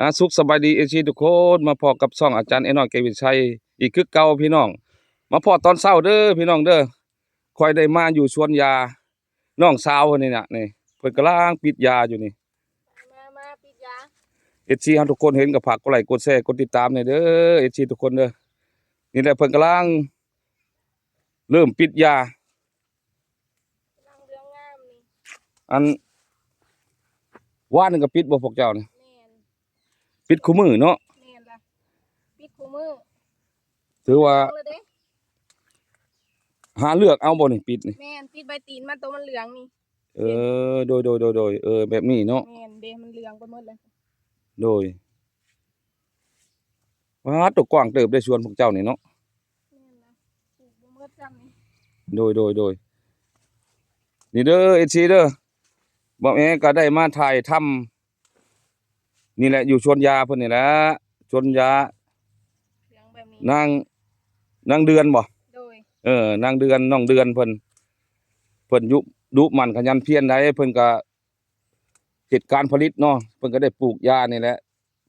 ອ່າ ສຸກສະບາຍດີ ເອັຟຊີ ທຸກຄົນ ມາພໍ້ກັບຊ່ອງອາຈານໄອ້ນ້ອຍ ແກ້ວວິໄຊ ອີກຄືເກົ່າພີ່ນ້ອງ. ມາພໍ້ຕອນເຊົ້າເດີພີ່ນ້ອງເດີ ຂ້ອຍໄດ້ມາຢູ່ສວນຢານ້ອງສາວເພິ່ນນີ້ນະ ນີ້ ເພິ່ນກຳລັງປິດຢາຢູ່ນີ້. ມາ ມາປິດຢາ ເອັຟຊີ ເຮົາທຸກຄົນເຫັນກໍຝາກກົດໄລ້ກົດແຊກົດຕິດຕາມແດ່ເດີ ເອັຟຊີ ທຸກຄົນເດີ. ນີ້ແຫຼະ ເພິ່ນກຳລັງເລີ່ມປິດຢາ ກຳລັງເຫຼືອງງາມນີ້. ອັນ ວານນີ້ກໍປິດບໍ່ພວກເຈົ້ານີ້? ແມ່ນ ປິດຄູ່ມື້ເນາະ? ແມ່ນລະ ປິດຄູ່ມື້. ຖືວ່າ ເອົາລະເດ້ ຫາເລືອກເອົາບໍ່ນີ້ ປິດນີ້? ແມ່ນ ປິດໃບຕີນມັນ ໂຕມັນເຫຼືອງນີ້. ເອີ ໂດຍໆໆໆ ເອີ ແບບນີ້ເນາະ. ແມ່ນເດ້ ມັນເຫຼືອງໄປໝົດເລີຍ. ໂດຍ ປາດ ໂຕກວ້າງເຕີບເດ້ສວນພວກເຈົ້ານີ້ເນາະ. ແມ່ນລະ ປູກບໍ່ໝົດຊ້ຳນີ້. ໂດຍໆໆ ນີ້ເດີ ເອັຟຊີ ເດີ ບ່າວແອກໍໄດ້ມາຖ່າຍທຳ ນີ້ແຫຼະ ຢູ່ສວນຢາເພິ່ນນີ້ແຫຼະ ສວນຢາ ເຫຼືອງແບບນີ້ ນາງ ນາງເດືອນບໍ່? ໂດຍ ເອີ ນາງເດືອນ ນ້ອງເດືອນເພິ່ນ ເພິ່ນ ດຸ ດຸໝັ່ນຂະຫຍັນພຽນໃດ ເພິ່ນກໍເຮັດການຜະລິດເນາະ ເພິ່ນກໍໄດ້ປູກຢານີ້ແຫຼະ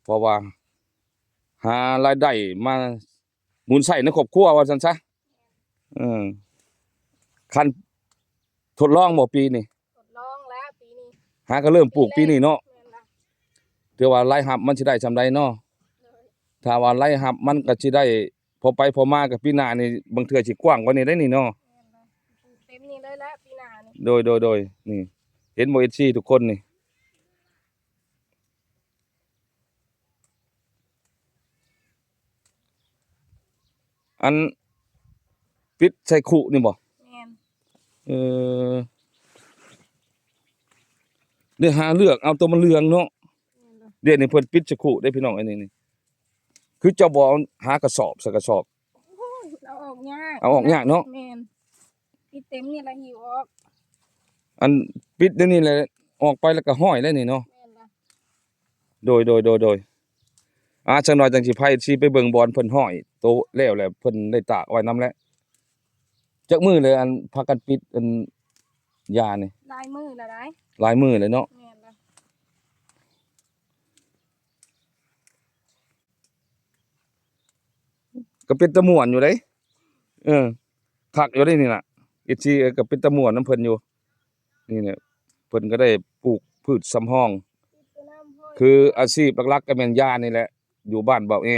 ເພາະວ່າຫາລາຍໄດ້ມາໝູນໃຊ້ໃນຄອບຄົວວ່າຊັ້ນຊະ. ເອີ ຄັນທົດລອງບໍ່ປີນີ້? ທົດລອງແລ້ວປີນີ້ ຫາກໍເລີ່ມປູກປີນີ້ເນາະ. ແມ່ນລະ ຖືວ່າລາຍຮັບມັນຊິໄດ້ສ່ຳໃດເນາະ? ໂດຍ ຖ້າວ່າລາຍຮັບມັນກໍຊິໄດ້ພໍໄປພໍມາ ກໍປີໜ້ານີ້ບາງເທື່ອຊິກວ້າງກວ່ານີ້ໄດ໋ນີ້ເນາະ. ແມ່ນລະ ປູກເຕັມນີ້ເລີຍແຫຼະປີໜ້ານີ້. ໂດຍໆໆ ນີ້ ເຫັນບໍ່ ເອັຟຊີ ທຸກຄົນນີ້? ອັນປິດໃສ່ຄຸນີ້ບໍ່? ແມ່ນ ເອີ ໄດ້ຫາເລືອກເອົາໂຕມັນເຫຼືອງເນາະ. ແມ່ນລະ ດຽວນີ້ເພິ່ນປິດໃສ່ຄຸເດ້ພີ່ນ້ອງ. ອັນນີ້ນີ້ ຄືເຈົ້າບໍ່ຫາກະສອບ ໃສ່ກະສອບ? ໂອ້ຍ ເອົາອອກຍາກ ເອົາອອກຍາກເນາະ. ແມ່ນ ປິດເຕັມນີ້ລະຫິ້ວອອກ. ອັນປິດດຽວນີ້ແຫຼະ ອອກໄປແລ້ວກໍຫ້ອຍແລ້ວນີ້ເນາະ. ແມ່ນລະ ໂດຍໆໆໆ ອ່າ ຈັກໜ່ອຍຈັ່ງຊິພາ ຊິໄປເບິ່ງບ່ອນເພິ່ນຫ້ອຍໂຕແລ້ວ ແລ້ວເພິ່ນໄດ້ຕາກໄວ້ນຳແຫຼະ. ຈັກມື້ແລ້ວ ອັນພາກັນປິດ ອັນຢານີ້? ຫຼາຍມື້ແລ້ວໃດ໋. ຫຼາຍມື້ແລ້ວເນາະ. ແມ່ນລະ ກໍເປັນຕາມ່ວນຢູ່ເດ້. ເອີ ຄັກຢູ່ເດ້ນີ້ນະ ເອັຟຊີ ເອີ ກໍເປັນຕາມ່ວນນຳເພິ່ນຢູ່. ນີ້ແຫຼະ ເພິ່ນກໍໄດ້ປູກພືດສຳຮອງ ຄືອາຊີບຫຼັກໆກໍແມ່ນຢານີ້ແຫຼະ ຢູ່ບ້ານເບົາແອ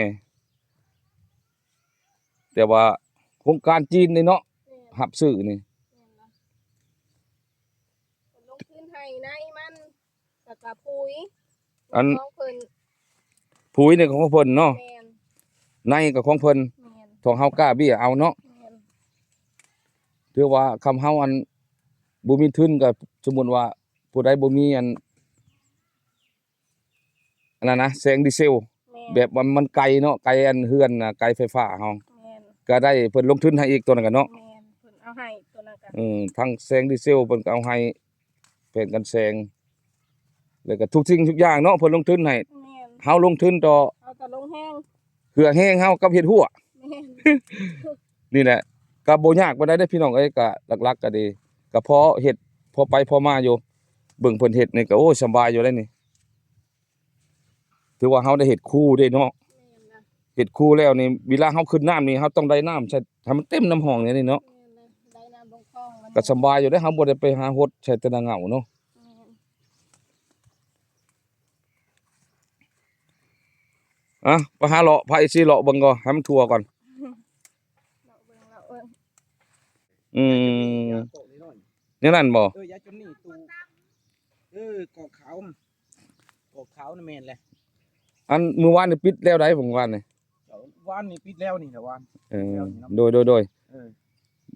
ແຕ່ວ່າໂຄງການຈີນນີ້ເນາະ ແມ່ນ ຮັບຊື້ນີ້. ແມ່ນລະ ເພິ່ນລົງທຶນໃຫ້ໃນມັນ ແລ້ວກໍປຸ໋ຍ ອັນ ຂອງເພິ່ນ ປຸ໋ຍນີ້ກໍຂອງເພິ່ນເນາະ. ແມ່ນ ໃນກໍຂອງເພິ່ນ. ແມ່ນ ຂອງເຮົາກ້າເບ້ຍເອົາເນາະ. ແມ່ນ ຖືວ່າຄຳເຮົາ ອັນ ບໍ່ມີທຶນ ກໍສົມມຸດວ່າຜູ້ໃດບໍ່ມີ ອັນ ອັນນັ້ນນະ ແສງດີເຊວ. ແມ່ນ ແບບວ່າມັນໄກເນາະ ໄກອັນເຮືອນນະ ໄກໄຟຟ້າເຮົາ. ແມ່ນ ກໍໄດ້ເພິ່ນລົງທຶນໃຫ້ອີກຕົວນັ້ນກໍເນາະ. ແມ່ນ ເພິ່ນເອົາໃຫ້ຕົວນັ້ນກໍ ເອີ ທັງແສງດີເຊວເພິ່ນກໍເອົາໃຫ້ ແຜ່ນກັນແສງ ແລ້ວກໍທຸກສິ່ງທຸກຢ່າງເນາະ ເພິ່ນລົງທຶນໃຫ້. ແມ່ນ ເຮົາລົງທຶນຕໍ່ ເຮົາກໍລົງແຮງ ເຫື່ອແຮງເຮົາກັບເຮັດຮົ້ວ. ແມ່ນ ນີ້ແຫຼະ ກໍບໍ່ຍາກປານໃດເດ້ພີ່ນ້ອງເອີຍ ກໍຫຼັກໆກໍດີ ກໍພໍເຮັດ ພໍໄປພໍມາຢູ່. ເບິ່ງເພິ່ນເຮັດນີ້ກໍ ໂອ້ຍ ສະບາຍຢູ່ເດ້ນີ້. ຖືວ່າເຮົາໄດ້ເຮັດຄູເດ້ເນາະ. ແມ່ນລະ ເຮັດຄູແລ້ວນີ້ ເວລາເຮົາຂຶ້ນນ້ຳນີ້ ເຮົາຕ້ອງໄດ້ນ້ຳໃສ່ໃຫ້ມັນເຕັມນ້ຳຮ່ອງນີ້ເນາະ. ແມ່ນລະ ໄດ້ນ້ຳລົງຄອງມັນ ກໍສະບາຍຢູ່ເດ້ ເຮົາບໍ່ໄດ້ໄປຫາຫົດໃສ່ແຕ່ລະເຫງົາເນາະ. ແມ່ນ ອ່ະ ໄປຫາເລາະ ພາເອັຟຊີເລາະເບິ່ງກ່ອນ ໃຫ້ມັນທົ່ວກ່ອນ. ເລາະເບິ່ງ ເລາະເບິ່ງ. ອືມ ແນວນັ້ນບໍ່? ເອີ ຢາຈົນນີ້ຕູ້ ເອີ ກອກຂາວ ກອກຂາວນະແມ່ນແຫຼະ. ອັນມື້ວານນີ້ປິດແລ້ວໃດ ມື້ວານນີ້? ວານນີ້ປິດແລ້ວນີ້ແຫຼະວານ. ເອີ ໂດຍໆໆ ເອີ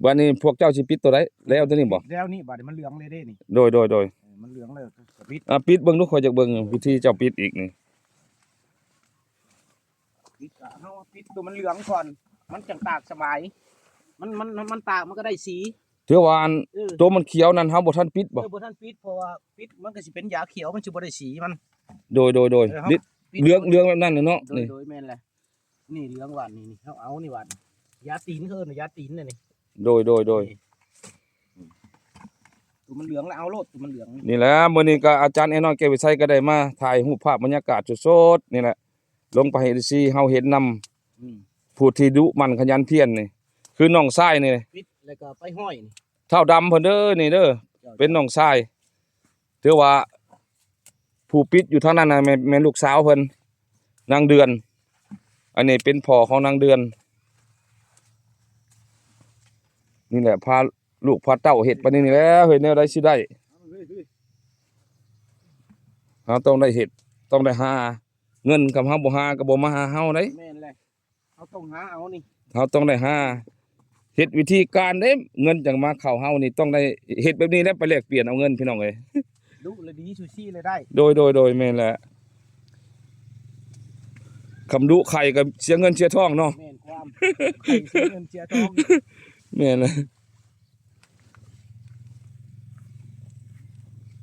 ບາດນີ້ພວກເຈົ້າຊິປິດໂຕໃດ? ແລ້ວໂຕນີ້ບໍ່? ແລ້ວນີ້ ບາດນີ້ມັນເຫຼືອງເລີຍເດ້ນີ້. ໂດຍໆໆ ເອີ ມັນເຫຼືອງເລີຍກໍປິດ. ອ່າ ປິດເບິ່ງດູ ຂ້ອຍຢາກເບິ່ງວິທີເຈົ້າປິດອີກນີ້. ປິດ ເຮົາປິດຕົວມັນເຫຼືອງກ່ອນ ມັນຈັ່ງຕາກສະບາຍ. ມັນ ມັນ ມັນຕາກມັນກໍໄດ້ສີ. ຖືວ່າອັນ ເອີ ຕົວມັນຂຽວນັ້ນເຮົາບໍ່ທັນປິດບໍ່? ເອີ ບໍ່ທັນປິດ ເພາະວ່າປິດມັນກໍຊິເປັນຢາຂຽວ ມັນຊິບໍ່ໄດ້ສີມັນ. ໂດຍໆໆ ເອີ ເຮົາປິດເຫຼືອງ ເຫຼືອງແບບນັ້ນແຫຼະເນາະ. ໂດຍໆ ນີ້ ໂດຍ ແມ່ນແຫຼະ. ນີ້ເຫຼືອງຫວານນີ້ ນີ້ ເຮົາເອົານີ້ຫວານ ຢາຕີນ ເອີ້ນຢາຕີນນະນີ້. ໂດຍໆໆ ນີ້. ມັນເຫຼືອງແລ້ວເອົາໂລດ ມັນເຫຼືອງ. ນີ້ແຫຼະ ມື້ນີ້ກໍອາຈານແອນ້ອຍແກ້ວວິໄຊກໍໄດ້ມາຖ່າຍຮູບພາບບັນຍາກາດສົດໆນີ້ແຫຼະ ລົງໄປໃຫ້ເອັຟຊີເຮົາເຫັນນຳ ອືມ ຜູ້ທີ່ດຸໝັ່ນຂະຫຍັນພຽນນີ້ ຄືນ້ອງຊາຍນີ້ ປິດແລ້ວກໍໄປຫ້ອຍນີ້ ທ້າວດຳເພິ່ນເດີ ນີ້ເດີ ເຈົ້າ ເປັນນ້ອງຊາຍ ຖືວ່າຜູ້ປິດຢູ່ທາງນັ້ນນະ ແມ່ນ ແມ່ນລູກສາວເພິ່ນ ນາງເດືອນ ອັນນີ້ເປັນພໍ່ຂອງນາງເດືອນ ນີ້ແຫຼະ ພາລູກພາເຕົ້າເຮັດປານນີ້ນີ້ແຫຼະ ເຮັດແນວໃດຊິໄດ້ ເຮົາຕ້ອງໄດ້ເຮັດ ຕ້ອງໄດ້ຫາເງິນ ຄັນເຮົາບໍ່ຫາກໍບໍ່ມາຫາເຮົາເດ້ ແມ່ນແຫຼະ ເຮົາຕ້ອງຫາເອົານີ້ ເຮົາຕ້ອງໄດ້ຫາ ເຮັດວິທີການເດ້ ເງິນຈັ່ງມາເຂົ້າເຮົານີ້ ຕ້ອງໄດ້ເຮັດແບບນີ້ແຫຼະ ໄປແລກປ່ຽນເອົາເງິນ ພີ່ນ້ອງເອີຍ ດຸແລະດີ ຊູຊີແລະໄດ້ ໂດຍ ໂດຍ ໂດຍ ແມ່ນແຫຼະ ຄຳດຸໄຂ່ກໍເສຍເງິນເສຍທອງເນາະ ແມ່ນຄວາມ ໄຂ່ເສຍເງິນເສຍທອງ ແມ່ນແຫຼະ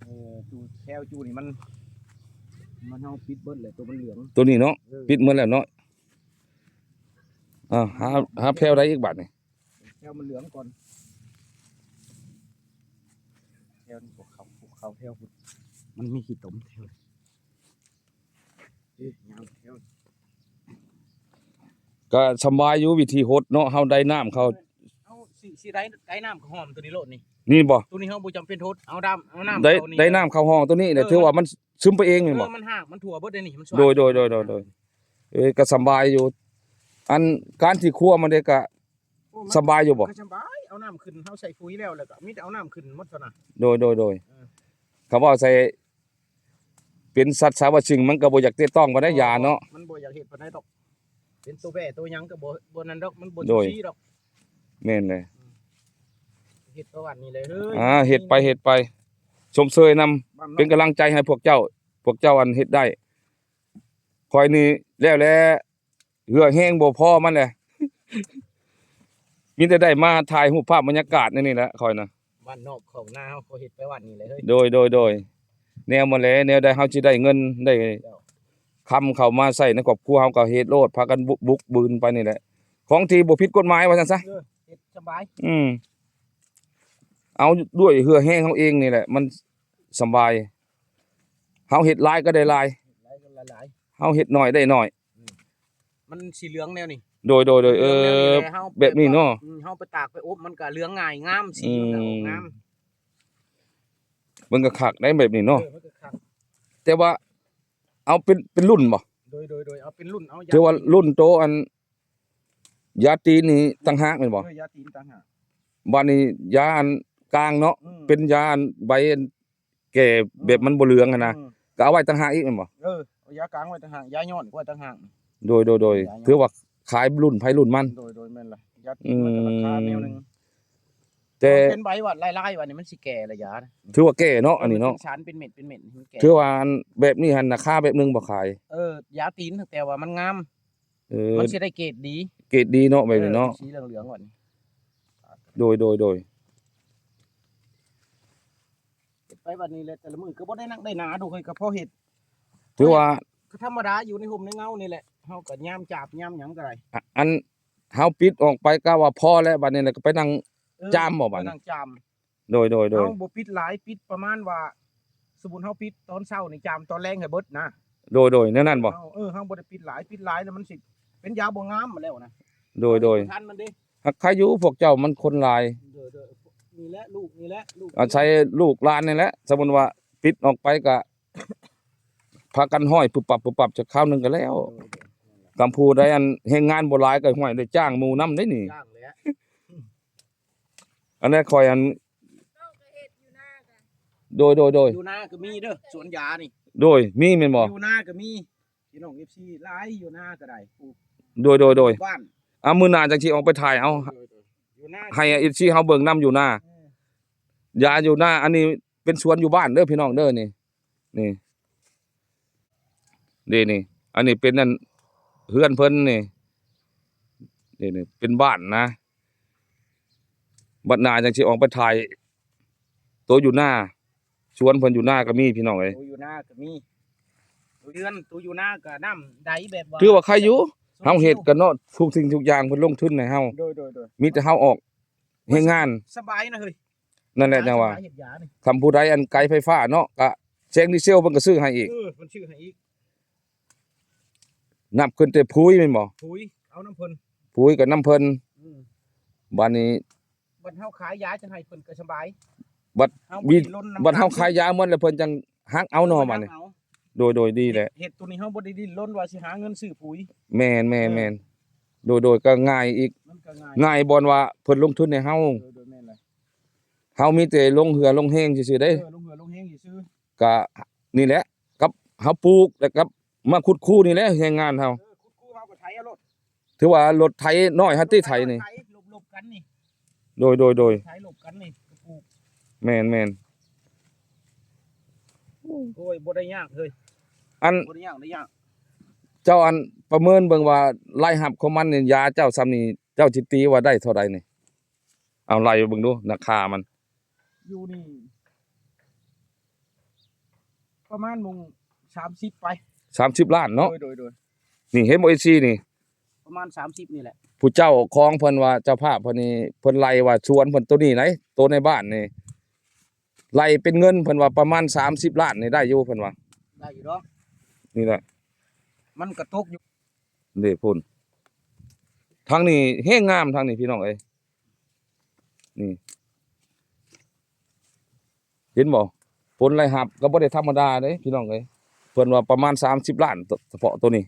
ເອີ ຈູແຖວຈູນີ້ມັນ ມັນເຮົາປິດເບິດແລ້ວ ໂຕມັນເຫຼືອງ ໂຕນີ້ເນາະ ເອີ ປິດໝົດແລ້ວເນາະ ອ່າ ຫາ ຫາແຖວໃດອີກບາດນີ້ ແຖວມັນເຫຼືອງກ່ອນ ແຖວນີ້ພວກເຂົາ ພວກເຂົາແຖວພຸ້ນ ມັນມີຂີ້ຕົມແຖວ ເອີ ຍາວແຖວ ກໍສຳບາຍຢູ່ ວິທີຫົດເນາະ ເຮົາໄດ້ນ້ຳເຂົ້າ ເຮົາຊິ ຊິໄດ້ ໄດ້ນ້ຳກະຫອມໂຕນີ້ໂລດນີ້ ນີ້ບໍ່ ໂຕນີ້ເຮົາບໍ່ຈຳເປັນຫົດ ເອົານ້ຳ ເອົານ້ຳ ໄດ້ ເຂົ້ານີ້ ໄດ້ນ້ຳເຂົ້າຫ້ອງໂຕນີ້ແຫຼະ ເອີ ຖືວ່າມັນຊຶມໄປເອງແມ່ນບໍ່ ເອີ ມັນຮາກ ມັນທົ່ວເບິດໄດ໋ນີ້ ມັນສວາຍ ໂດຍ ໂດຍ ໂດຍ ໂດຍ ໂດຍ ເອີ ກໍສຳບາຍຢູ່ ອັນການທີ່ຄົວມັນເດ້ກໍ ໂອ້ ມັນສຳບາຍຢູ່ບໍ່ ກໍສຳບາຍ ເອົານ້ຳຂຶ້ນ ເຮົາໃສ່ປຸ໋ຍແລ້ວ ແລ້ວກໍມີແຕ່ເອົານ້ຳຂຶ້ນໝົດຊັ້ນນະ ໂດຍ ໂດຍ ໂດຍ ເອີ ຄຳເວົ້າໃສ່ ເປັນສັດສາວະສິ່ງ ມັນກໍບໍ່ຢາກແຕະຕ້ອງປານໃດ ບໍ່ ຢາເນາະ ມັນບໍ່ຢາກເຮັດປານໃດດອກ ເປັນໂຕແບ້ໂຕຫຍັງກໍບໍ່ ບໍ່ນັ້ນດອກ ມັນບໍ່ ໂດຍ ຊູຊີດອກ ແມ່ນແຫຼະ ເຮັດປະຫວັດນີ້ແຫຼະເຮີ້ຍ ອ່າ ເຮັດໄປ ເຮັດໄປ ຊົມເຊີຍນຳ ບ້ານນອກ ເປັນກຳລັງໃຈໃຫ້ພວກເຈົ້າ ພວກເຈົ້າອັນເຮັດໄດ້ ຂ້ອຍນີ້ແລ້ວແຫຼະ ເຫື່ອແຮງບໍ່ພໍມັນແຫຼະ ມີແຕ່ໄດ້ມາຖ່າຍຮູບພາບບັນຍາກາດໃນນີ້ແຫຼະຂ້ອຍນະ ບ້ານນອກຂອງນາເຮົາ ເຂົາເຮັດໄປວັດນີ້ແຫຼະເຮີ້ຍ ໂດຍ ໂດຍ ໂດຍ ແນວມາແລະ ແນວໃດເຮົາຊິໄດ້ເງິນໄດ້ ເຈົ້າ ຄຳເຂົ້າມາໃຊ້ໃນຄອບຄົວເຮົາກໍເຮັດໂລດ ພາກັນບຸກ ບຸກບືນໄປນີ້ແຫຼະ ຂອງທີ່ບໍ່ຜິດກົດໝາຍວ່າຊັ້ນຊະ ເອີ ເຮັດສະບາຍ ອືມ ເອົາດ້ວຍເຫື່ອແຮງເຮົາເອງນີ້ແຫຼະ ມັນສະບາຍ ເຮົາເຮັດຫຼາຍກໍໄດ້ຫຼາຍ ເຮັດຫຼາຍກໍໄດ້ຫຼາຍ ເຮົາເຮັດໜ້ອຍໄດ້ໜ້ອຍ ອືມ ມັນສີເຫຼືອງແນວນີ້ ໂດຍ ໂດຍ ໂດຍ ເອີ ເຮົາແບບນີ້ເນາະ ອືມ ເຮົາໄປຕາກໄປອົບ ມັນກໍເຫຼືອງງ່າຍ ງາມ ສີມັນກໍອອກງາມ ອືມ ມັນກໍຄັກໄດ໋ແບບນີ້ເນາະ ເອີ ມັນກໍຄັກ ແຕ່ວ່າເອົາເປັນ ເປັນລຸ້ນບໍ່ ໂດຍ ໂດຍ ໂດຍ ເອົາເປັນລຸ້ນ ເອົາຢາ ຖືວ່າລຸ້ນໂຕອັນ ຢາຕີນນີ້ຕ່າງຫາກແມ່ນບໍ່ ເອີ ຢາຕີນຕ່າງຫາກ ບາດນີ້ຢາອັນກາງເນາະ ອືມ ເປັນຢາອັນໃບອັນ ແກ່ແບບມັນບໍ່ເຫຼືອງຫັ້ນນະ ເອີ ກໍເອົາໄວ້ຕ່າງຫາກອີກແມ່ນບໍ່ ເອີ ເອົາຢາກາງໄວ້ຕ່າງຫາກ ຢາຍ້ອນໄວ້ຕ່າງຫາກ ໂດຍ ໂດຍ ໂດຍ ຢາຍ້ອນ ຖືວ່າຂາຍລຸ້ນໃຜລຸ້ນມັນ ໂດຍ ໂດຍ ແມ່ນລະ ຢາ ອືມ ມັນກໍລາຄາແນວໜຶ່ງ ແຕ່ເປັນໃບຫວັດລາຍໆຫວັດນີ້ມັນຊິແກ່ລະຢາ ຖືວ່າແກ່ເນາະ ເອີ ອັນນີ້ເນາະ ມັນເປັນສານເປັນເມັດເປັນເມັດມັນແກ່ ຖືວ່າອັນແບບນີ້ຫັ້ນລາຄາແບບໜຶ່ງບໍ່ຂາຍ ເອີ ຢາຕີນ ແຕ່ວ່າມັນງາມ ເອີ ມັນຊິໄດ້ເກຣດດີ ເກຣດດີເນາະ ແບບນີ້ເນາະ ເອີ ສີເຫຼືອງໆຫວັດນີ້ ໂດຍ ໂດຍ ໂດຍ ເຮັດໄປບັດນີ້ແຫຼະ ແຕ່ລະມື້ກໍບໍ່ໄດ້ນັກໄດ້ໜາດອກເຮີ້ຍ ກໍພໍເຮັດ ຖືວ່າ ກໍທຳມະດາຢູ່ໃນຮົ່ມໃນເງົານີ້ແຫຼະ ເຮົາກໍຍາມຈາບຍາມຫຍັງກໍໄດ້ ອະ ອັນເຮົາປິດອອກໄປກະວ່າພໍແລ້ວ ບັດນີ້ແຫຼະກໍໄປນັ່ງ ເອີ ຈາມບໍ່ບັດນີ້ ໄປນັ່ງຈາມ ໂດຍ ໂດຍ ໂດຍ ເຮົາບໍ່ປິດຫຼາຍ ປິດປະມານວ່າ ສົມມຸດເຮົາປິດຕອນເຊົ້ານີ້ ຈາມຕອນແລງໃຫ້ເບິດນະ ໂດຍ ໂດຍ ແນວນັ້ນບໍ່ ເຮົາ ເອີ ເຮົາບໍ່ໄດ້ປິດຫຼາຍ ປິດຫຼາຍແລ້ວມັນຊິເປັນຢາບໍ່ງາມມາແລ້ວນະ ໂດຍ ໂດຍ ບໍ່ທັນມັນເດ້ ຫາກໃຄຢູ່ພວກເຈົ້າມັນຄົນຫຼາຍ ໂດຍ ໂດຍ ນີ້ແຫຼະລູກ ນີ້ແຫຼະລູກ ອາໄສລູກຫຼານນີ້ແຫຼະ ສົມມຸດວ່າປິດອອກໄປກະພາກັນຮ້ອຍປຶບປັບປຶບປັບ ຈັກຄາວໜຶ່ງກະແລ້ວ ໂດຍ ໂດຍ ກຳຜູ້ໃດອັນແຮງງານບໍ່ຫຼາຍກະຫ້ວຍໄດ້ຈ້າງໝູ່ນຳເດ້ນີ້ ຈ້າງແຫຼະ ອັນນັ້ນຂ້ອຍອັນ ໂດຍ ໂດຍ ໂດຍ ຢູ່ນາກໍມີເດີ ສວນຢານີ້ ໂດຍ ມີແມ່ນບໍ່ ຢູ່ນາກໍມີ ພີ່ນ້ອງເອັຟຊີຫຼາຍ ຢູ່ນາກໍໄດ້ ໂດຍ ໂດຍ ໂດຍ ບ້ານ ອ່າ ມື້ໜ້າຈັ່ງຊິອອກໄປຖ່າຍເອົາ ໂດຍ ໂດຍ ຢູ່ນາ ໃຫ້ເອັຟຊີເຮົາເບິ່ງນຳຢູ່ນາ ເອີ ຢາຢູ່ນາ ອັນນີ້ເປັນສວນຢູ່ບ້ານເດີພີ່ນ້ອງເດີ ນີ້ ນີ້ ເດ້ນີ້ ອັນນີ້ເປັນອັນເຮືອນເພິ່ນນີ້ ນີ້ ນີ້ເປັນບ້ານນະ ບັດໜ້າຈັ່ງຊິອອກໄປຖ່າຍໂຕຢູ່ນາ ສວນເພິ່ນຢູ່ນາກໍມີພີ່ນ້ອງເອີຍ ໂຕຢູ່ນາກໍມີ ໂຕເຮືອນ ໂຕຢູ່ນາກໍນ້ຳໄດແບບວ່າ ຖືວ່າໄຄຢູ່ ເຮົາເຮັດກັນເນາະ ທຸກສິ່ງທຸກຢ່າງເພິ່ນລົງທຶນໃຫ້ເຮົາ ໂດຍ ໂດຍ ໂດຍ ມີແຕ່ເຮົາອອກແຮງງານ ສະບາຍນະເຮີ້ຍ ນັ້ນແຫຼະ ຈັ່ງວ່າ ເຮັດຢານີ້ ຄັນຜູ້ໃດອັນໄກໄຟຟ້າເນາະ ກະແສງດີເຊວເພິ່ນກະຊື້ໃຫ້ອີກ. ເອີ ເພິ່ນຊື້ໃຫ້ອີກ. ນັບຂຶ້ນແຕ່ປຸ໋ຍແມ່ນບໍ່? ປຸ໋ຍ ເອົານຳເພິ່ນ ປຸ໋ຍກະນຳເພິ່ນ. ອືມ ບາດນີ້ ບັດເຮົາຂາຍຢາຈັ່ງໃຫ້ເພິ່ນກະສະບາຍ. ບັດ ເຮົາບໍ່ໄດ້ລົນນຳ ບັດເຮົາຂາຍຢາໝົດແລ້ວ ເພິ່ນຈັ່ງຫັກເອົາເນາະ ເອີ ບາດນີ້ ເພິ່ນຫັກເອົາ. ໂດຍ ໂດຍ ດີແຫຼະ ເຮັດ ເຮັດໂຕນີ້ເຮົາບໍ່ໄດ້ດີ້ນລົນວ່າຊິຫາເງິນຊື້ປຸ໋ຍ. ແມ່ນ ແມ່ນ ເອີ ແມ່ນ. ໂດຍ ໂດຍ ກະງ່າຍອີກ ມັນກະງ່າຍ ງ່າຍບ່ອນວ່າເພິ່ນລົງທຶນໃຫ້ເຮົາ. ໂດຍ ໂດຍ ແມ່ນແຫຼະ. ເຮົາມີແຕ່ລົງເຫື່ອລົງແຮງຊື່ໆເດ້. ເອີ ລົງເຫື່ອລົງແຮງຊື່ໆ. ກະນີ້ແຫຼະ ກັບເຮົາປູກ ແລ້ວກັບມາຂຸດຄູນີ້ແຫຼະ ແຮງງານເຮົາ. ເອີ ຂຸດຄູເຮົາກະໄຖເອົາໂລດ. ຖືວ່າລົດໄຖນ້ອຍຫັ້ນຕິ ໄຖນີ້ ລົບໆກັນນີ້. ໂດຍ ໂດຍ ໂດຍ ໄຖລົບກັນນີ້ກະປູກ. ແມ່ນໆ. ໂອ້ຍ ບໍ່ໄດ້ຍາກເລີຍ ອັນ ບໍ່ໄດ້ຍາກ ໄດ້ຍາກ. ເຈົ້າອັນປະເມີນເບິ່ງວ່າລາຍຮັບຂອງມັນນີ້ ຢາເຈົ້າຊ່ຳນີ້ ເຈົ້າຊິຕີວ່າໄດ້ເທົ່າໃດນີ້? ເອົາໄລ່ເບິ່ງດູ ລາຄາມັນ ຢູ່ນີ້ ປະມານໝ່ອງສາມສິບໄປ ສາມສິບລ້ານເນາະ. ໂດຍ ໂດຍ ໂດຍ. ນີ້ເຫັນບໍ່ ເອັຟຊີ ນີ້ ປະມານສາມສິບນີ້ແຫຼະ. ຜູ້ເຈົ້າຂອງເພິ່ນວ່າ ເຈົ້າພາບເພິ່ນນີ້ ເພິ່ນໄລ່ວ່າສວນເພິ່ນໂຕນີ້ໃດ ໂຕໃນບ້ານນີ້ ໄລ່ເປັນເງິນເພິ່ນວ່າປະມານສາມສິບລ້ານນີ້ໄດ້ຢູ່ ເພິ່ນວ່າ. ໄດ້ຢູ່ດອກ ນີ້ແຫຼະ ມັນກະຕົກຢູ່. ເດ້ພຸ້ນ ທາງນີ້ແຮງງາມ ທາງນີ້ພີ່ນ້ອງເອີຍ ນີ້ ເຫັນບໍ່? ຜົນລາຍຮັບກະບໍ່ໄດ້ທຳມະດາເດ້ພີ່ນ້ອງເອີຍ. ເພິ່ນວ່າປະມານສາມສິບລ້ານ ສະເພາະໂຕນີ້.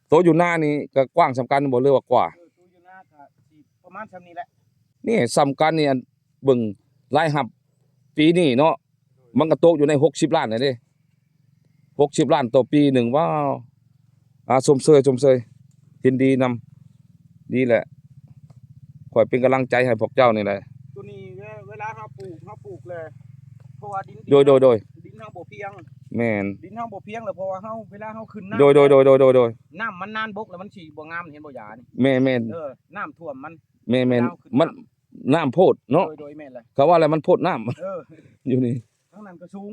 ໂຕຢູ່ນານີ້ກະກວ້າງສ່ຳກັນບໍ່ ຫຼືວ່າກວ່າ? ເອີ ໂຕຢູ່ນາກະຊິປະມານສ່ຳນີ້ແຫຼະ. ນີ້ສ່ຳກັນນີ້ ອັນເບິ່ງລາຍຮັບປີນີ້ເນາະ ມັນກະຕົກຢູ່ໃນຫົກສິບລ້ານແລ້ວເດ້ ຫົກສິບລ້ານຕໍ່ປີໜຶ່ງ. ວ້າວ ອາ ຊົມເຊີຍ ຊົມເຊີຍ ຍິນດີນຳ. ດີແຫຼະ ຂ້ອຍເປັນກຳລັງໃຈໃຫ້ພວກເຈົ້ານີ້ແຫຼະ. ໂຕນີ້ເວ ເວລາເຮົາປູກ ເຮົາປູກແລ້ວ ເພາະວ່າດິນ ໂດຍ ໂດຍ ໂດຍ ດິນເຮົາບໍ່ພຽງ. ແມ່ນ ດິນເຮົາບໍ່ພຽງແລ້ວ ເພາະວ່າເຮົາ ເວລາເຮົາຂຶ້ນນ້ຳ ໂດຍ ໂດຍ ໂດຍ ໂດຍ ໂດຍ ໂດຍ ນ້ຳມັນນານບົກແລ້ວມັນຊິບໍ່ງາມ ເຫັນບໍ່ຢານີ້. ແມ່ນໆ ເອີ ນ້ຳຖ້ວມມັນ ແມ່ນໆ ເວລາເຮົາຂຶ້ນ ມັນ ນ້ຳ ນ້ຳໂພດເນາະ. ໂດຍ ໂດຍ ແມ່ນແຫຼະ ເຂົາວ່າແລ້ວມັນໂພດນ້ຳ. ເອີ ຢູ່ນີ້ ທາງນັ້ນກະສູງ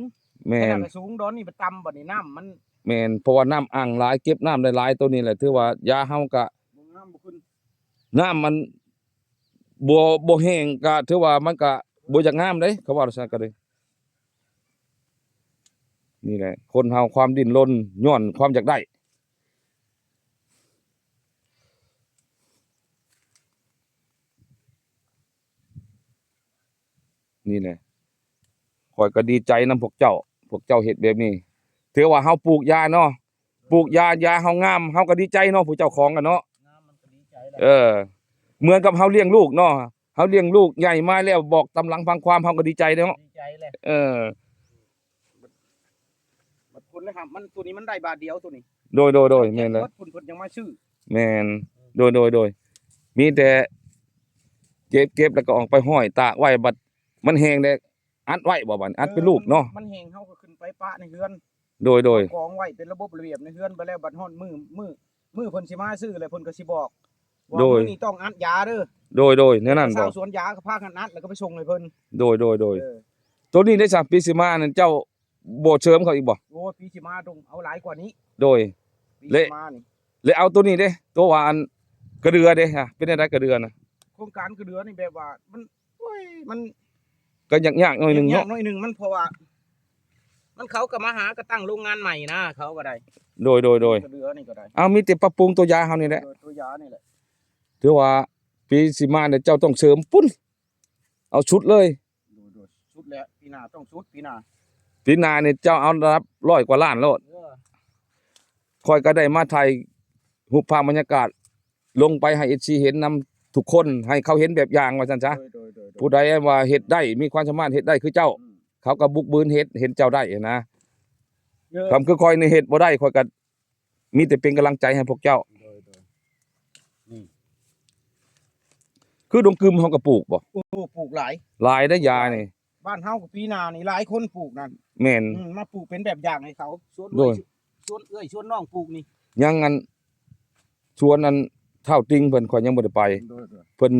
ແມ່ນ ທາງນັ້ນກະສູງ ດອນນີ້ໄປຕ່ຳ ບາດນີ້ນ້ຳມັນ ແມ່ນ ເພາະວ່ານ້ຳອັ່ງຫຼາຍ ເກັບນ້ຳໄດ້ຫຼາຍ. ໂຕນີ້ແຫຼະ ຖືວ່າຢາເຮົາກະ ບໍ່ງາມ ບໍ່ຂຶ້ນ ນ້ຳມັນບໍ່ ບໍ່ແຫ້ງ ກະຖືວ່າມັນກະບໍ່ຢາກງາມເດ້ ເຂົາວ່າຊັ້ນກະເດ້. ນີ້ແຫຼະ ຄົນເຮົາຄວາມດີ້ນລົນຍ້ອນຄວາມຢາກໄດ້. ນີ້ແຫຼະ ຂ້ອຍກະດີໃຈນຳພວກເຈົ້າ ພວກເຈົ້າເຮັດແບບນີ້ ຖືວ່າເຮົາປູກຢາເນາະ ປູກຢາ ຢາເຮົາງາມ ເຮົາກະດີໃຈເນາະ ຜູ້ເຈົ້າຂອງກະເນາະ. ງາມມັນກະດີໃຈແຫຼະ ເອີ ເໝືອນກັບເຮົາລ້ຽງລູກເນາະ ເຮົາລ້ຽງລູກໃຫຍ່ມາແລ້ວ ບອກຕຳຫຼັງຟັງຄວາມ ເຮົາກະດີໃຈເນາະ ດີໃຈແຫຼະ. ເອີ ບັດຄົນລະຫາ ມັນ ໂຕນີ້ມັນໄດ້ບາດດຽວໂຕນີ້. ໂດຍ ໂດຍ ໂດຍ ແມ່ນແລ້ວ ເພິ່ນ ເພິ່ນຍັງມາຊື້. ແມ່ນ ໂດຍ ໂດຍ ໂດຍ ມີແຕ່ເກັບ ເກັບແລ້ວກະເອົາໄປຫ້ອຍຕາກໄວ້ ບັດມັນແຫ້ງແລ້ວອັດໄວ້ບໍ່ ບັດອັດເປັນລູກເນາະ. ມັນແຫ້ງເຮົາກະຂຶ້ນໄປປະໃນເຮືອນ. ໂດຍ ໂດຍ ກອງໄວ້ເປັນລະບົບລະບຽບໃນເຮືອນ ບາດແລ້ວບັດຮອດມື້ ມື້ ມື້ເພິ່ນຊິມາຊື້ແລ້ວເພິ່ນກະຊິບອກວ່າ ໂດຍ ມື້ນີ້ຕ້ອງອັດຢາເດີ. ໂດຍ ໂດຍ ແນວນັ້ນບໍ່ ຊາວສວນຢາກະພາກັນອັດແລ້ວກະໄປສົ່ງໃຫ້ເພິ່ນ. ໂດຍ ໂດຍ ໂດຍ ເອີ ໂຕນີ້ເດ້ຊະ ປີຊິມານັ້ນເຈົ້າບໍ່ເສີມເຂົາອີກບໍ່? ໂອ້ຍ ປີຊິມາຕ້ອງເອົາຫຼາຍກວ່ານີ້. ໂດຍ ປີຊິມານີ້ ແລະເອົາໂຕນີ້ເດ້ ໂຕວ່າອັນກະເດືອເດ້ ເປັນແນວໃດກະເດືອນະ? ໂຄງການກະເດືອນີ້ແບບວ່າມັນ ໂອ້ຍ ມັນກະຍາກໆໜ້ອຍໜຶ່ງເນາະ ຍາກໜ້ອຍໜຶ່ງ ມັນ ເພາະວ່າມັນ ເຂົາກະມາຫາກະຕັ້ງໂລງງານໃໝ່ນະ ເຂົາກະໄດ້. ໂດຍ ໂດຍ ໂດຍ ກະເດືອນີ້ກະໄດ້. ເອົາ ມີແຕ່ປັບປຸງໂຕຢາເຮົານີ້ແຫຼະ ໂດຍ ໂຕຢານີ້ແຫຼະ. ຖືວ່າປີຊິມານີ້ເຈົ້າຕ້ອງເສີມປຸ້ນ ເອົາສຸດເລີຍ. ໂດຍ ໂດຍ ສຸດແລ້ວ ປີໜ້າຕ້ອງສຸດ ປີໜ້າ ປີໜ້ານີ້ເຈົ້າເອົາລະດັບຮ້ອຍກວ່າລ້ານໂລດ. ເອີ ຂ້ອຍກະໄດ້ມາຖ່າຍຮູບພາບບັນຍາກາດ ລົງໄປໃຫ້ເອັຟຊີເຫັນນຳທຸກຄົນ ໃຫ້ເຂົາເຫັນແບບຢ່າງວ່າຊັ້ນຊະ. ໂດຍ ໂດຍ ໂດຍ ໂດຍ ຜູ້ໃດວ່າເຮັດໄດ້ ມີຄວາມສາມາດເຮັດໄດ້ຄືເຈົ້າ ອືມ ເຂົາກະບຸກບືນເຮັດ ເຫັນເຈົ້າໄດ້ຫັ້ນນະ. ເອີ ຄັນຄືຂ້ອຍນີ້ເຮັດບໍ່ໄດ້ ຂ້ອຍກະມີແຕ່ເປັນກຳລັງໃຈໃຫ້ພວກເຈົ້າ. ໂດຍ ໂດຍ ນີ້ ຄືດົງກຶມເຮົາກະປູກບໍ່? ໂອ້ ປູກຫຼາຍ ຫຼາຍເດ້ຢານີ້. ບ້ານເຮົາກະປີໜ້ານີ້ຫຼາຍຄົນປູກນັ້ນ. ແມ່ນ ອືມ ມາປູກເປັນແບບຢ່າງໃຫ້ເຂົາ. ສວນເອື້ອຍ ໂດຍ ສວນເອື້ອຍ ສວນນ້ອງປູກນີ້ ຍັງອັນ ສວນອັນທ້າວຕິງເພິ່ນ ຂ້ອຍຍັງບໍ່ໄດ້ໄປ. ໂດຍ ໂດຍ ເພິ່ນ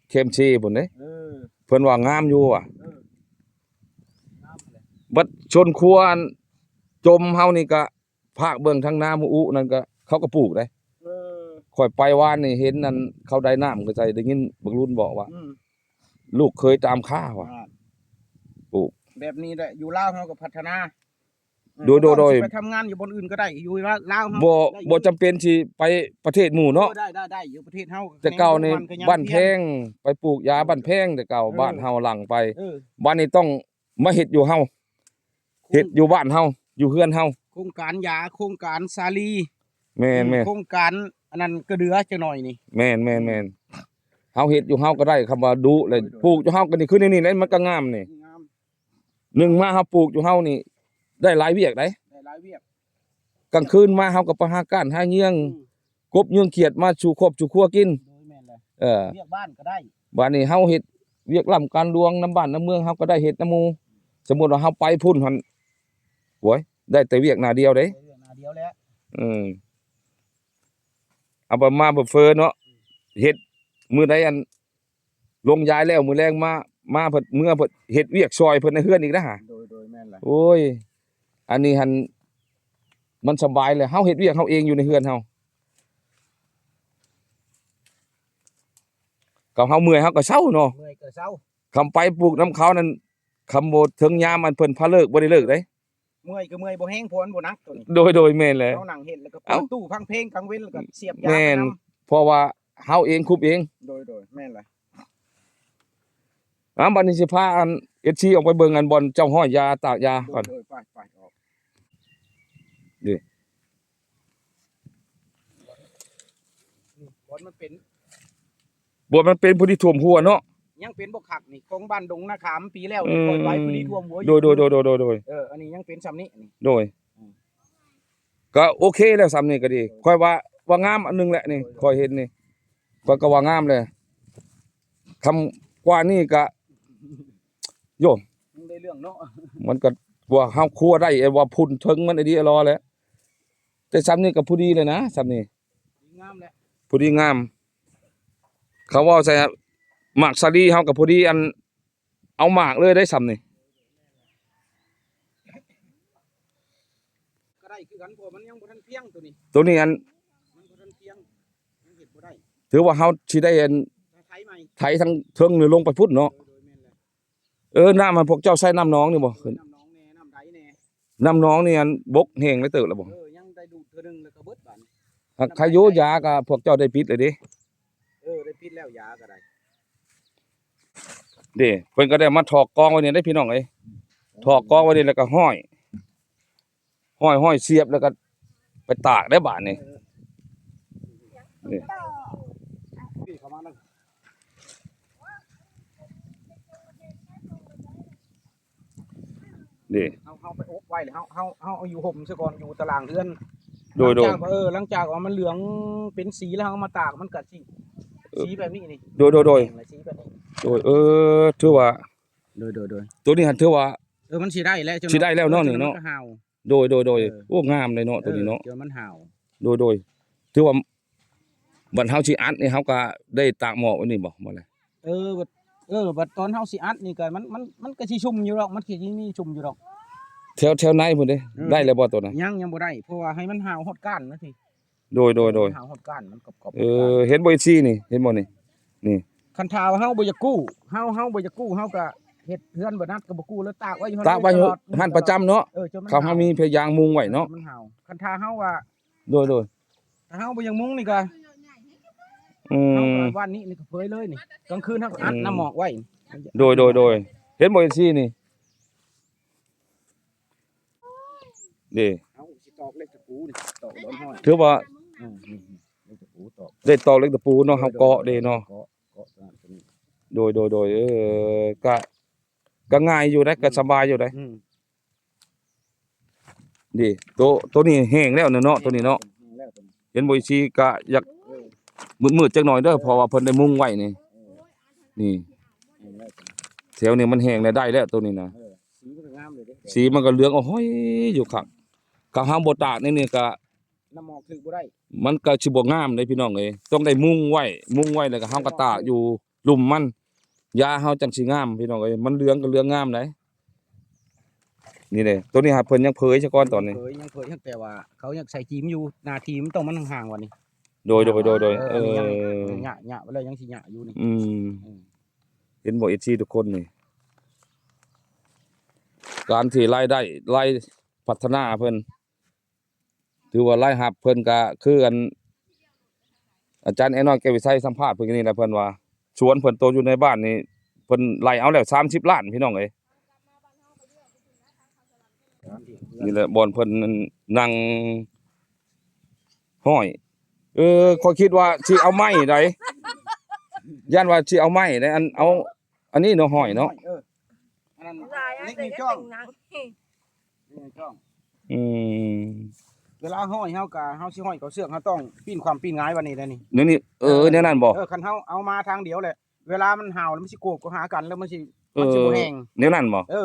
ແຄມເຊພຸ້ນເດ້. ເອີ ເພິ່ນວ່າງາມຢູ່ວ່າ. ເອີ ງາມແຫຼະ ບັດຊົນຄົວອັນຈົມເຮົານີ້ກະ ພາກເບິ່ງທາງນາໝູອຸນັ້ນກະ ເຂົາກະປູກເດ້. ເອີ ຂ້ອຍໄປວານນີ້ເຫັນອັນເຂົາໄດ້ນ້ຳກະໃສ່ ໄດ້ຍິນບັກລຸນບອກວ່າ ອືມ ລູກເຂີຍຕາມຄາວ່າ. ອ່າ ແບບນີ້ແຫຼະ ຢູ່ລາວເຮົາກໍພັດທະນາ. ໂດຍ ໂດຍ ໂດຍ ເຮົາຊິໄປທຳງານຢູ່ບ່ອນອື່ນກໍໄດ້ ຢູ່ລາວເຮົາ ບໍ່ ໄດ້ຢູ່ ບໍ່ຈຳເປັນຊິໄປປະເທດໝູ່ເນາະ. ເອີ ໄດ້ ໄດ້ ໄດ້ ຢູ່ປະເທດເຮົາ. ແຕ່ເກົ່ານີ້ ແມ່ນ ບ້ານແພງ ໄປປູກຢາບ້ານແພງ ແຕ່ເກົ່າ ເອີ ບ້ານເຮົາຫຼັງໄປ. ເອີ ບັດນີ້ຕ້ອງມາເຮັດຢູ່ເຮົາ ໂຄງ ເຮັດຢູ່ບ້ານເຮົາ ຢູ່ເຮືອນເຮົາ. ໂຄງການຢາ ໂຄງການສາລີ. ແມ່ນໆ ໂຄງການອັນນັ້ນກະເດືອຈັກໜ່ອຍນີ້. ແມ່ນໆໆ ເຮົາເຮັດຢູ່ເຮົາກໍໄດ້ ຄຳວ່າດຸແລ້ວ ໂດຍໆ ປູກຢູ່ເຮົາກໍນີ້ ຄືໃນນີ້ແຫຼະ ມັນກໍງາມນີ້ ງາມ. ໜຶ່ງມາເຮົາປູກຢູ່ເຮົານີ້ ໄດ້ຫຼາຍວຽກໃດ໋ ໄດ້ຫຼາຍວຽກ. ກາງຄືນມາເຮົາກໍໄປຫາກ້ານຫາເຫຍື່ອງ ອືມ ກົບເຫຍື່ອງຂຽດມາສູ່ຄອບສູ່ຄົວກິນ. ໂດຍ ແມ່ນແຫຼະ. ເອີ ວຽກບ້ານກໍໄດ້. ບາດນີ້ເຮົາເຮັດວຽກລ້ຳການຫຼວງນຳບ້ານນຳເມືອງ ເຮົາກໍໄດ້ເຮັດນຳໝູ່. ສົມມຸດວ່າເຮົາໄປພຸ້ນຫັ້ນ ໂອ້ຍ ໄດ້ແຕ່ວຽກໜ້າດຽວເດ້ ໄດ້ວຽກໜ້າດຽວແຫຼະ. ອືມ ເອົາໄປມາເບີເຟີເນາະ ເຮັດມື້ໃດອັນ ລົງຢາແລ້ວ ມື້ແລງມາ ມາເພິ່ນ ເມືອເພິ່ນເຮັດວຽກຊ່ອຍເພິ່ນໃນເຮືອນອີກນະ. ໂດຍ ໂດຍ ແມ່ນແຫຼະ. ໂອ້ຍ ອັນນີ້ຫັ້ນ ມັນສະບາຍແຫຼະ ເຮົາເຮັດວຽກເຮົາເອງຢູ່ໃນເຮືອນເຮົາ. ກັບເຮົາເມື່ອຍເຮົາກໍເຊົາເນາະ ເມື່ອຍກໍເຊົາ. ຄຳໄປປູກນຳເຂົານັ້ນ ຄຳບໍ່ເຖິງຍາມອັນເພິ່ນພາເລີກ ບໍ່ໄດ້ເລີກເດ້. ເມື່ອຍກໍເມື່ອຍບໍ່ແຮງ ເພາະມັນບໍ່ໜັກໂຕນີ້. ໂດຍ ໂດຍ ແມ່ນແຫຼະ. ເຮົານັ່ງເຮັດ ແລ້ວກໍເປີດຕູ້ຟັງເພງກາງເວັນ ແລ້ວກໍສຽບຢາໄປນຳ. ແມ່ນ ເພາະວ່າເຮົາເອງຄຸບເອງ. ໂດຍ ໂດຍ ແມ່ນແຫຼະ. ອ່າ ບັດນີ້ຊິພາອັນ ເອັຟຊີ ອອກໄປເບິ່ງອັນບ່ອນເຈົ້າຫ້ອຍຢາ ຕາກຢາກ່ອນ. ໂດຍ ໂດຍ ໄປ ໄປ ອອກ ນີ້ ບ່ອນມັນເປັນ ບ່ອນມັນເປັນ ພໍດີຖ້ວມຫົວເນາະ. ຍັງເປັນບໍ່ຄັກນີ້ ຂອງບ້ານດົງນາຂາມປີແລ້ວ ອືມ ປ່ອຍໄວ້ພໍດີຖ້ວມຫົວຢູ່. ໂດຍ ໂດຍ ໂດຍ ໂດຍ ໂດຍ ໂດຍ. ເອີ ອັນນີ້ຍັງເປັນຊ່ຳນີ້ ນີ້ ໂດຍ ອືມ ກໍໂອເຄແລ້ວ ຊ່ຳນີ້ກໍດີ. ເອີ ຂ້ອຍວ່າ ວ່າງາມອັນໜຶ່ງແຫຼະນີ້ ໂດຍ ໂດຍ ຂ້ອຍເຫັນນີ້ ຂ້ອຍກໍວ່າງາມແຫຼະ. ຄຳກວ່ານີ້ກໍ ໂຢ ຍັງໄດ້ເລື່ອງເນາະ ມັນກໍ ວ່າເຮົາຄົວໄດ້ ວ່າພຸ້ນເທິງມັນອີ່ດີອີ່ຫຼໍແຫຼະ. ແຕ່ຊ່ຳນີ້ກໍພໍດີແລ້ວນະ ຊ່ຳນີ້ ດີງາມແຫຼະ ພໍດີງາມ. ເຂົາເວົ້າໃສ່ໝາກສາລີເຮົາກໍພໍດີ ອັນ ເອົາໝາກເລີຍໄດ້ຊ່ຳນີ້ ກໍໄດ້ຄືກັນ ເພາະມັນຍັງບໍ່ທັນພຽງໂຕນີ້ ໂຕນີ້ອັນ ມັນບໍ່ທັນພຽງ ຍັງເຮັດບໍ່ໄດ້. ຖືວ່າເຮົາຊິໄດ້ອັນ ໄຖໃໝ່ ໄຖທາງເທິງນີ້ລົງໄປພຸ້ນເນາະ. ໂດຍ ໂດຍ ແມ່ນແຫຼະ. ເອີ ນ້ຳມັນ ພວກເຈົ້າໃຊ້ນ້ຳໜອງນີ້ບໍ່? ເອີ ນ້ຳໜອງແດ່ ນ້ຳໃດແດ່. ນ້ຳໜອງນີ້ອັນບົກແຫ້ງໄດ້ເຕີບແລ້ວບໍ່? ເອີ ຍັງໄດ້ດູດເທື່ອໜຶ່ງແລ້ວກໍເບິດບາດນີ້. ຫາກໃຄຢູ່ ຢາກໍພວກເຈົ້າໄດ້ປິດແລ້ວເດ້? ເອີ ໄດ້ປິດແລ້ວ ຢາກໍໄດ້. ເດ້ ເພິ່ນກໍໄດ້ມາຖອກກອງໄວ້ນີ້ເດ້ພີ່ນ້ອງເອີຍ ຖອກກອງໄວ້ນີ້ແລ້ວກໍຫ້ອຍ ຫ້ອຍ ຫ້ອຍສຽບ ແລ້ວກໍໄປຕາກໄດ້ບາດນີ້. ເອີ ນີ້ ນີ້ ເຮົາ ເຮົາໄປອົບໄວ້ແລ້ວ ເຮົາ ເຮົາ ເຮົາເອົາຢູ່ຮົ່ມຊະກ່ອນ ຢູ່ຕາລາງເຮືອນ. ໂດຍ ໂດຍ ຫຼັງຈາກ ເອີ ຫຼັງຈາກວ່າມັນເຫຼືອງເປັນສີແລ້ວ ເຮົາເອົາມາຕາກ ມັນກະຊິ ເອີ ສີແບບນີ້ນີ້. ໂດຍ ໂດຍ ໂດຍ ແຫ້ງແລ້ວ ສີແບບນີ້. ໂດຍ ເອີ ຖືວ່າ ໂດຍ ໂດຍ ໂດຍ ໂຕນີ້ຫັ້ນຖືວ່າ ເອີ ມັນຊິໄດ້ແລ້ວ ຊິໄດ້ແລ້ວເນາະ ນີ້ເນາະ ໂດຍ ໂດຍ ໂດຍ ເອີ ໂອ້ ງາມເລີຍເນາະ ໂຕນີ້ເນາະ ເອີ ມັນຫາວ. ໂດຍ ໂດຍ ຖືວ່າ ບັດເຮົາຊິອັດນີ້ ເຮົາກໍໄດ້ຕາກໝອກໄວ້ນີ້ບໍ່? ບໍ່ແຫຼະ. ເອີ ບັດ ເອີ ບັດຕອນເຮົາຊິອັດນີ້ກໍ ມັນ ມັນ ມັນກໍຊິຊຸ່ມຢູ່ດອກ ມັນກໍຊິມີຊຸ່ມຢູ່ດອກ. ແຖວ ແຖວໃນພຸ້ນເດ້ ເອີ ໄດ້ແລ້ວບໍ່ໂຕນັ້ນ? ຍັງ ຍັງບໍ່ໄດ້ ເພາະວ່າໃຫ້ມັນຫາວຮອດກ້ານນະຊິ. ໂດຍ ໂດຍ ໂດຍ ຫາວຮອດກ້ານ ມັນກອບໆ ເອີ ເຫັນບໍ່ ເອັຟຊີ ນີ້ ເຫັນບໍ່ນີ້? ນີ້ ຄັນຖ້າວ່າເຮົາບໍ່ຢາກກູ້ ເຮົາ ເຮົາບໍ່ຢາກກູ້ ເຮົາກໍເຮັດເຮືອນບໍ່ນັດກໍບໍ່ກູ້ ແລ້ວຕາກໄວ້ຢູ່ຫັ້ນ ຕາກໄວ້ຢູ່ຫັ້ນປະຈຳເນາະ. ເອີ ຄັນເຮົາມີພະຍາງມຸງໄວ້ເນາະ ມັນຫາວ. ຄັນຖ້າເຮົາວ່າ ໂດຍ ໂດຍ ຖ້າເຮົາບໍ່ຢາກມຸງນີ້ກໍ ອືມ ເຮົາກໍວັນນີ້ ນີ້ກໍເຜີຍເລີຍນີ້ ກາງຄືນເຮົາກໍອັດ ອືມ ນ້ຳໝອກໄວ້. ໂດຍ ໂດຍ ໂດຍ ເຫັນບໍ່ ເອັຟຊີ ນີ້ ເດ້ ເຮົາຊິຕອກເຫຼັກຕະປູນີ້ ຕອກດອນຫ້ອຍ ຖືວ່າ ອືມ ເຫຼັກຕະປູຕອກ ໄດ້ຕອກເຫຼັກຕະປູເນາະ ເຮົາເກາະເດ້ເນາະ ເກາະ ເກາະຕົວນັ້ນຕົວນີ້. ໂດຍ ໂດຍ ໂດຍ ເອີ ກະ ກະງ່າຍຢູ່ເດ້ ກະສະບາຍຢູ່ເດ້. ອືມ ນີ້ ໂຕ ໂຕນີ້ແຫ້ງແລ້ວເນາະ ໂຕນີ້ເນາະ ແຫ້ງແລ້ວໂຕນີ້ ເຫັນບໍ່ ເອັຟຊີ ກະຢາກ ເອີ ມືດໆຈັກໜ່ອຍເດີ ເອີ ເພາະວ່າເພິ່ນໄດ້ມຸງໄວ້ນີ້ ເອີ ນີ້ ແຫ້ງແລ້ວໂຕນີ້ ແຖວນີ້ມັນແຫ້ງແລ້ວ ໄດ້ແລ້ວໂຕນີ້ນະ. ເອີ ສີມັນກໍງາມເລີຍເດ້ ສີມັນກໍເຫຼືອງ ໂອ້ໂຫຍ ຢູ່ຄັກ. ຄັນເຮົາບໍ່ຕາກໃນນີ້ກະ ນ້ຳໝອກຖືກບໍ່ໄດ້ ມັນກໍຊິບໍ່ງາມເດ້ພີ່ນ້ອງເອີຍ ຕ້ອງໄດ້ມຸງໄວ້ ມຸງໄວ້ແລ້ວກໍເຮົາກໍຕາກຢູ່ລຸ່ມມັນ ຢາເຮົາຈັ່ງຊິງາມພີ່ນ້ອງເອີຍ ມັນເຫຼືອງກໍເຫຼືອງງາມໄດ໋. ນີ້ເດ້ ໂຕນີ້ຫາເພິ່ນຍັງເຜີຍຊະກ່ອນຕອນນີ້ ເຜີຍ ຍັງເຜີຍ ແຕ່ວ່າເຂົາຍັງໃສ່ຈີມຢູ່ ໜ້າທີ່ມັນຕ້ອງມັນຫ່າງໆວ່ານີ້. ໂດຍ ໂດຍ ໂດຍ ໂດຍ ເອີ ເອີ ອັນນີ້ຍັງ ເອີ ຍັງຫຍະ ຫຍະໄວ້ແລ້ວ ຍັງຊິຫຍະຢູ່ນີ້. ອືມ ອືມ ເຫັນບໍ່ ເອັຟຊີ ທຸກຄົນນີ້ ການທີ່ລາຍໄດ້ ລາຍພັດທະນາເພິ່ນ ຖືວ່າລາຍຮັບເພິ່ນກະຄືອັນ ອາຈານແອນ້ອຍ ແກ້ວວິໄຊ ສຳພາດເພິ່ນນີ້ແຫຼະ ເພິ່ນວ່າສວນເພິ່ນໂຕຢູ່ໃນບ້ານນີ້ ເພິ່ນໄລ່ເອົາແລ້ວສາມສິບລ້ານ ພີ່ນ້ອງເອີຍ. ນີ້ແຫຼະບ່ອນເພິ່ນນັ່ງຫ້ອຍ ເອີ ຂ້ອຍຄິດວ່າຊິເອົາໄມ້ໃດ ຢ້ານວ່າຊິເອົາໄມ້ໃດ ອັນ ເອົາ ອັນນີ້ເນາະ ຫ້ອຍເນາະ ເອີ ອັນນັ້ນ ຫຼາຍອັນ ເລັກນິ້ວຈ້ອງ ເລັກນິ້ວຈ້ອງ ອືມ ເວລາຫ້ອຍເຮົາກະ ເຮົາຊິຫ້ອຍເຂົ້າເຊືອກ ເຮົາຕ້ອງປີ້ນຂວ້ຳປີ້ນຫງາຍວ່ານີ້ແຫຼະນີ້ ແນວນີ້ ເອີ ເອີ ແນວນັ້ນບໍ່? ເອີ ຄັນເຮົາເອົາມາທາງດຽວແຫຼະ ເວລາມັນຫາວແລ້ວມັນຊິໂກບເຂົ້າຫາກັນ ແລ້ວມັນຊິ ເອີ ມັນຊິບໍ່ແຮງ ແນວນັ້ນບໍ່? ເອີ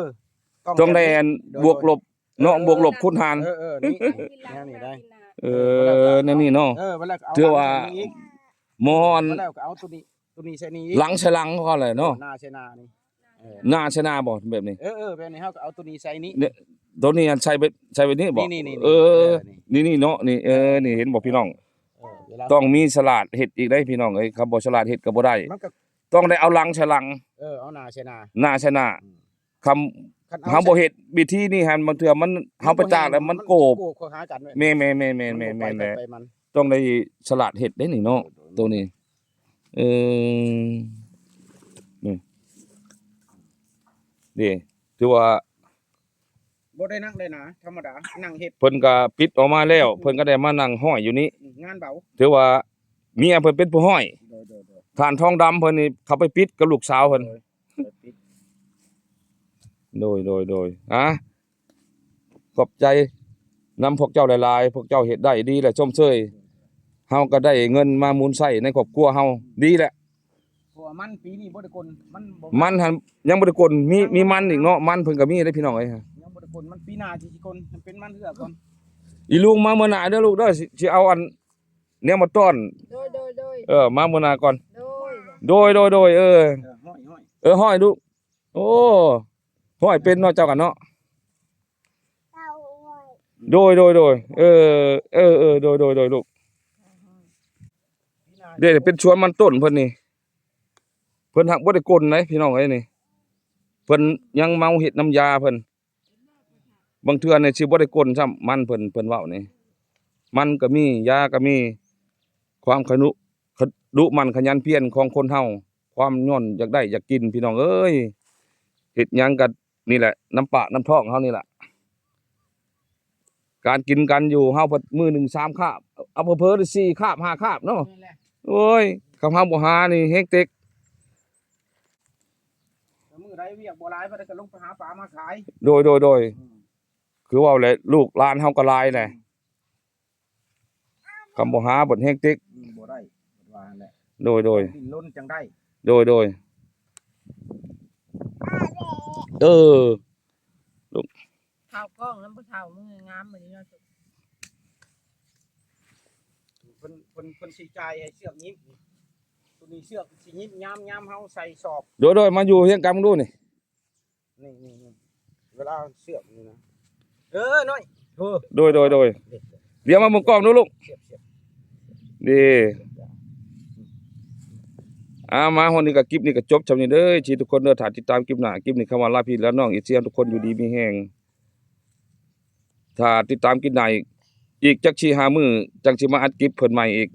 ຕ້ອງ ຕ້ອງໄດ້ອັນ ໂດຍ ບວກລົບເນາະ ເອີ ບວກລົບຄູນຫານ ເອີ ເອີ ນີ້ ແນວນີ້ໄດ້ ເອີ ເອີ ແນວນີ້ເນາະ ເອີ ເວລາເອົາ ຖືວ່າ ອັນນີ້ອີກ ໝໍນ ແລ້ວກໍເອົາໂຕນີ້ ໂຕນີ້ໃສ່ນີ້ອີກ ຫຼັງໃສ່ຫຼັງເຂົາແຫຼະເນາະ ເອີ ໜ້າໃສ່ໜ້ານີ້ ເອີ ໜ້າໃສ່ໜ້າບໍ່ ແບບນີ້ ເອີ ເອີ ແບບນີ້ເຮົາກໍເອົາໂຕນີ້ໃສ່ນີ້ ໂຕນີ້ໃສ່ແບບ ໃສ່ແບບນີ້ບໍ່? ນີ້ໆໆ ເອີ ເອີ ນີ້ໆເນາະ ນີ້ ເອີ ນີ້ເຫັນບໍ່ພີ່ນ້ອງ ເອີ ເວລາ ຕ້ອງມີສະຫຼາດເຮັດອີກໄດ໋ພີ່ນ້ອງເອີຍ ຄັນບໍ່ສະຫຼາດເຮັດກໍບໍ່ໄດ້ ມັນກໍ ຕ້ອງໄດ້ເອົາຫຼັງໃສ່ຫຼັງ ເອີ ເອົາໜ້າໃສ່ໜ້າ ໜ້າໃສ່ໜ້າ ອືມ ຄັນ ຄັນເຮົາ ເຮົາບໍ່ເຮັດວິທີນີ້ຫັ້ນ ບາງເທື່ອມັນ ເຮົາໄປຕາກແລ້ວມັນໂກບ ໂກບເຂົ້າຫາກັນ ແມ່ນ ແມ່ນ ແມ່ນ ແມ່ນ ແມ່ນ ແມ່ນແຫຼະ ຕ້ອງໄດ້ສະຫຼາດເຮັດເດ້ນີ້ເນາະ ໂຕນີ້ ເອີ ນີ້ ເດ້ ຖືວ່າ ບໍ່ໄດ້ນັ່ງໄດ້ໜາ ທຳມະດາ ນັ່ງເຮັດ ເພິ່ນກໍປິດອອກມາແລ້ວ ເພິ່ນກໍໄດ້ມານັ່ງຫ້ອຍຢູ່ນີ້ ອືມ ງານເບົາ ຖືວ່າເມຍເພິ່ນເປັນຜູ້ຫ້ອຍ ໂດຍ ໂດຍ ໂດຍ ທ່ານທອງດຳເພິ່ນນີ້ເຂົ້າໄປປິດກັບລູກສາວເພິ່ນ ໂດຍ ໄປປິດ ໂດຍ ໂດຍ ໂດຍ ອາ ຂອບໃຈນຳພວກເຈົ້າຫຼາຍໆ ພວກເຈົ້າເຮັດໄດ້ດີແລະ ຊົມເຊີຍ ເຮົາກໍໄດ້ເງິນມາໝູນໃຊ້ໃນຄອບຄົວເຮົາ ດີແຫຼະ ເພາະວ່າມັນປີນີ້ບໍ່ໄດ້ກົນ ມັນບໍ່ ມັນຫັ້ນຍັງບໍ່ໄດ້ກົນ ມີ ມີມັນອີກເນາະ ມັນເພິ່ນກໍມີເດ້ພີ່ນ້ອງເອີຍ ຍັງບໍ່ໄດ້ກົນ ມັນປີໜ້າຊິ ຊິກົນ ມັນເປັນມັນເຮືອກ່ອນ ອີລຸງມາມື້ໜ້າເດີລູກເດີ ຊິ ຊິເອົາອັນ ແນວມາຕ້ອນ ໂດຍ ໂດຍ ໂດຍ ເອີ ມາມື້ໜ້າກ່ອນ ໂດຍ ໂດຍ ໂດຍ ໂດຍ ເອີ ເອີ ຮ້ອຍ ຮ້ອຍ ເອີ ຮ້ອຍລູກ ໂອ້ ຮ້ອຍເປັນເນາະ ເຈົ້າກັນເນາະ ໂດຍ ໂດຍ ໂດຍ ເອີ ເອີ ເອີ ໂດຍ ໂດຍ ໂດຍ ລູກ ເດ້ ເປັນສວນມັນຕົ້ນເພິ່ນນີ້ ເພິ່ນຫາກບໍ່ໄດ້ກົນເດ້ພີ່ນ້ອງເອີຍນີ້ ເພິ່ນຍັງເມົາເຮັດນ້ຳຢາເພິ່ນ ບາງເທື່ອນີ້ຊິບໍ່ໄດ້ກົນຊ້ຳ ມັນເພິ່ນ ເພິ່ນເວົ້ານີ້ ມັນກໍມີ ຢາກໍມີ ຄວາມຂະໜຸ ຂະ ດຸໝັ່ນຂະຫຍັນພຽນຂອງຄົນເຮົາ ຄວາມຍ້ອນຢາກໄດ້ຢາກກິນ ພີ່ນ້ອງເອີຍ ເຮັດຫຍັງກໍນີ້ແຫຼະ ນຳປາກນຳທ້ອງເຮົານີ້ແຫຼະ ການກິນການຢູ່ເຮົາພັດມື້ໜຶ່ງສາມຄາບ ເອົາເຜີໆສີ່ຄາບຫ້າຄາບເນາະ ແມ່ນແຫຼະ ໂອ້ຍ ຄັນເຮົາບໍ່ຫານີ້ແຮງເຕັກ ມື້ໃດວຽກບໍ່ຫຼາຍ ເພິ່ນກໍລົງໄປຫາປາມາຂາຍ ໂດຍ ໂດຍ ໂດຍ ອືມ ຄືເວົ້າແຫຼະ ລູກຫຼານເຮົາກໍຫຼາຍແຫຼະ ອືມ ຄຳບໍ່ຫາເພິ່ນແຮງຕິກ ອືມ ບໍ່ໄດ້ ເພິ່ນວ່າຫັ້ນແຫຼະ ໂດຍ ໂດຍ ຕ້ອງດີ້ນລົນຈັ່ງໄດ້ ໂດຍ ໂດຍ ເອີ ລູກ ເຂົ້າກ້ອງນຳຜູ້ເຖົ້າ ມື້ງາມມື້ນີ້ເນາະ ເພິ່ນ ເພິ່ນ ເພິ່ນຊິຈ່າຍໃຫ້ເຊືອກຍິບ ໂຕນີ້ເຊືອກຊິຍິບຍາມ ຍາມເຮົາໃສ່ສອບ ໂດຍ ໂດຍ ມາຢູ່ຮຽງກັນເບິ່ງດູນີ້ ນີ້ ນີ້ ນີ້ ເວລາເຊືອກນີ້ນະ ເອີ ນ້ອຍ ເອີ ໂດຍ ໂດຍ ໂດຍ ດຽວມາເບິ່ງກ້ອງດູລູກ ເຊືອກ ເຊືອກ ດີ ອ່າ ມາຮອດນີ້ກໍ ຄລິບນີ້ກໍຈົບຊ່ຳນີ້ເດີ ທີ່ທຸກຄົນເດີ ຖ້າຕິດຕາມຄລິບໜ້າ ຄລິບນີ້ຄຳວ່າລາພີ່ລານ້ອງ ເອັຟຊີ ທຸກຄົນຢູ່ດີມີແຮງ ຖ້າຕິດຕາມຄລິບໜ້າອີກ ອີກຈັກສີ່ຫ້າມື້ ຈັ່ງຊິມາອັດຄລິບເພິ່ນໃໝ່ອີກ